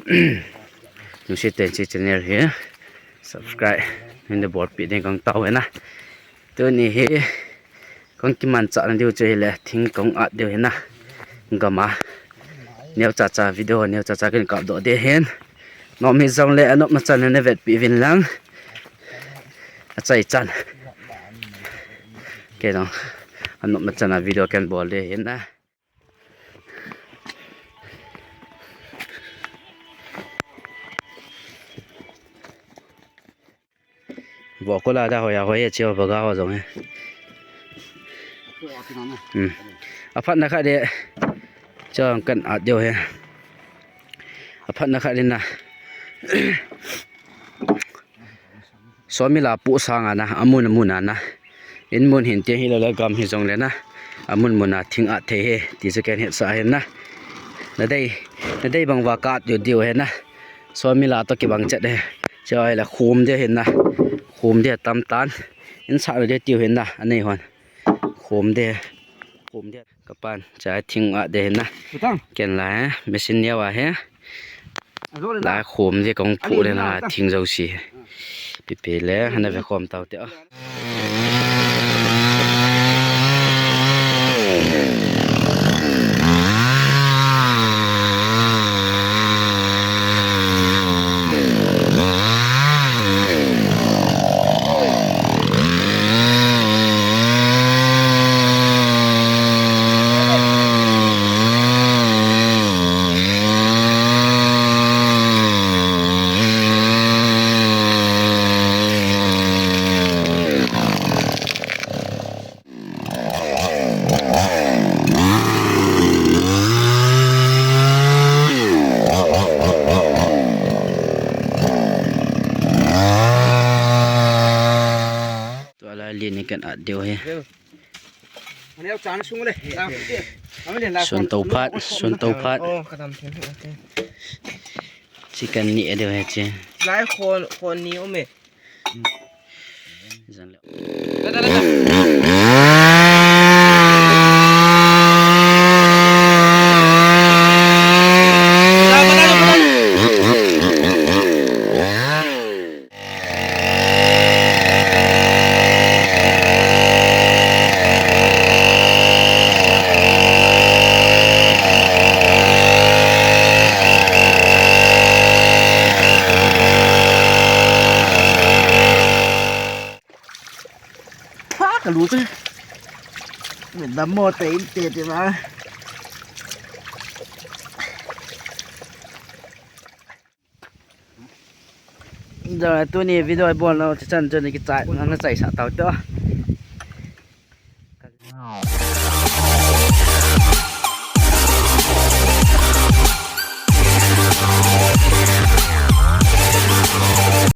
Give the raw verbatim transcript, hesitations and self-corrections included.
Nungsi ten hiche channel hi subscribe hin bolpi ding kong tao e na. Tuni hi kong kimanchah na diu chu hile thing kong at diu hi na. Gam a neocha cha video neocha cha kin kap doh ding hin. Nom hi jong le anop na chan na vetpi vin lang. Achai chan. Kei jong anop na chan a video kin bol ding hin na. Vo ko la da hoya hoya cheo baga ho jong he. Hmm. Aphat na kha de. Cheo kan at diu he. Aphat na kha de na. Sawmila puh sanga na, amun amun a na. In mun hin te hi lo le gam hi jong le na. Amun mun a thing at thei he, ti chu ken hetsah hin na. Na dei, na dei bang va ka at diu diu he na. Sawmila to kibang chet he. Chua hi le khum de hin na. Khum de tam tan. In sa lo de tiu hin na, anei hon. Khum de. Khum de. Kapan, cha thing at de hin na. Ken la he, machine neo a he. La khum de kong phu de na, thing jo si. Pipi le, hana ve khom tau te. Tua lai li ni kan at diu hi. Sun to phat, sun to phat. Chicken ni a diu hi chi. Lai khon, khon ni um e. Pha ka lu chu. Min dam mo te in te te ba. Jong tuni video bol na chan chan ki chai na chai sa tau to.